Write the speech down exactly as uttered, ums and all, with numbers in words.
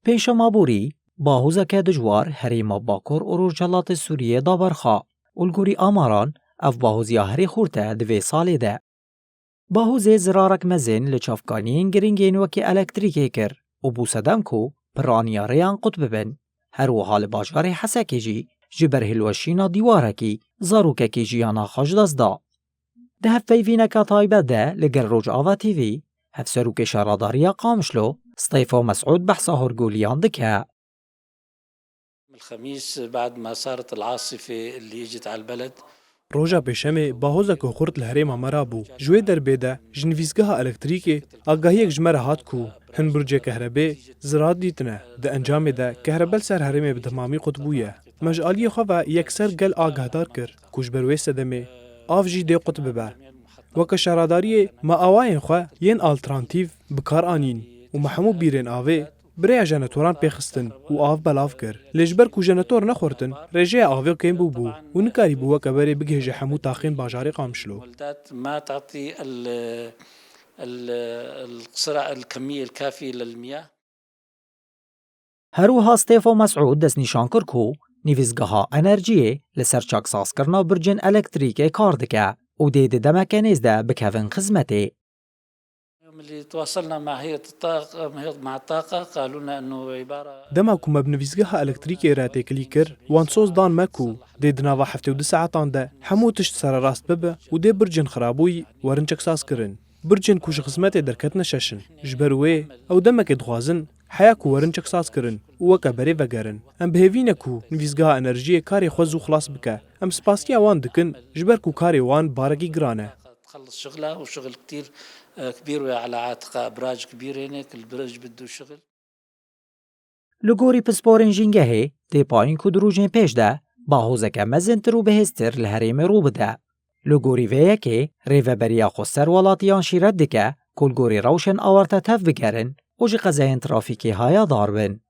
Pêşema borî, bahozeke dijwar herêma Bakur û Rojhelatê Sûriyê da berxa û li gorî amaran ev bahoziya herî xurt e di vê salê de. Bahozê zirarek mezin li çavkaniyên giringên wekî elektrîkê kir û bû sedem ku piraniya rêyan qut bibin. Her wiha li bajarê Hesekê jî ji ber hilweşîna dîwarekî zarokekî jiyana xwe ji dest da. Di hevpeyvîneke taybet de li gel Rojava T V, hevserokê şaredariya Qamişlo, Stefo Mesûd behsa hûrgûliyan dike. الخميس بعد ما صارت العاصفة اللي اجت على البلد. Roja Pêşemê bahozeke xurt li herêma me rabû. Ji wê derbê de ji nivîsgeha elektrîkê agahiyek ji me re hat ku hin burcê kehrebê zirar dîtine. Di encamê de kehrebe li ser herêmê bi temamî qut bûye. Me ji aliyê xwe ve yekser gel agahdar kir ku ji ber wê sedemê av jî dê qut bibe. Weke şaredariyê me awayên xwe yên alternatîf bi kar anîn û me hemû bîrên avê bi rêya jeneratoran pêxistin û av belav kir. Lê ji ber ku jenerator nexurtin, rêjeya avê kêm bûbû û nikarîbû weke berê bigihêje hemû taxên bajarê Qamişlo. ولدات ما تعطي ال- ال- القصرى الكمية الكافية للمياه. Her wiha Stefo Mesûd destnîşan kir ku nivîsgeha enerjiyê li ser çaksazkirina burcên elektrîkê kar dike û dê di demeke nêz de bikevin xizmetê. يوم اللي تواصلنا مع هيئة الطاقة، مع الطاقة، قالوا لنا أنه عبارة Dema ku me bi nivîsgeha elektrîkê re têkilî kir, wan soz dan me ku dê di nava heftê û du saetan de hemû tişt sererast bibe û dê burcên xirabûyî werin çeksaskirin. Burcên ku ji xizmetê derketine şeş in. Ji ber wê ew demekê dixwazin heya ku werin çeksazkirin û weke berê vegerin. Em bi hêvî ne ku nivîsgeha enerjiyê karê xwe zû xilas bike. Em spasiya wan dikin ji ber ku karê wan barekî giran e. تخلص شغلها، وشغل كتير، آه، كبير، وهي على عاتقها أبراج كبيرة هناك، البرج بده شغل. Li gorî pisporên jîngehê tê payîn ku di rojên pêş de bahozeke mezintir û bihêztir li herêmê rû bide. Li gorî vê yekê rêveberiya xweser welatiyan şîret dike ku li gorî rewşên awarte tev bigerin û ji qezayên trafîkê hayadar bin.